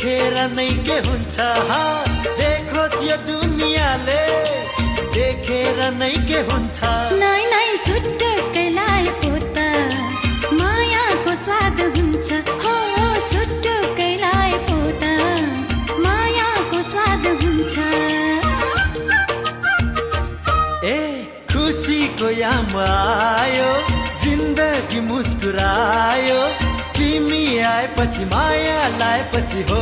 देखेर नै के हुन्छ देखोस् यो दुनियाँले देखेर नै के हुन्छ नै नै सुटुक्कै लाए पो त मायाको स्वाद हुन्छ हो सुटुक्कै लाए पो त मायाको स्वाद हुन्छ ए खुसीको याम आयो जिन्दगी मुस्कुरायो तिमी आएपछि माया लाएपछि हो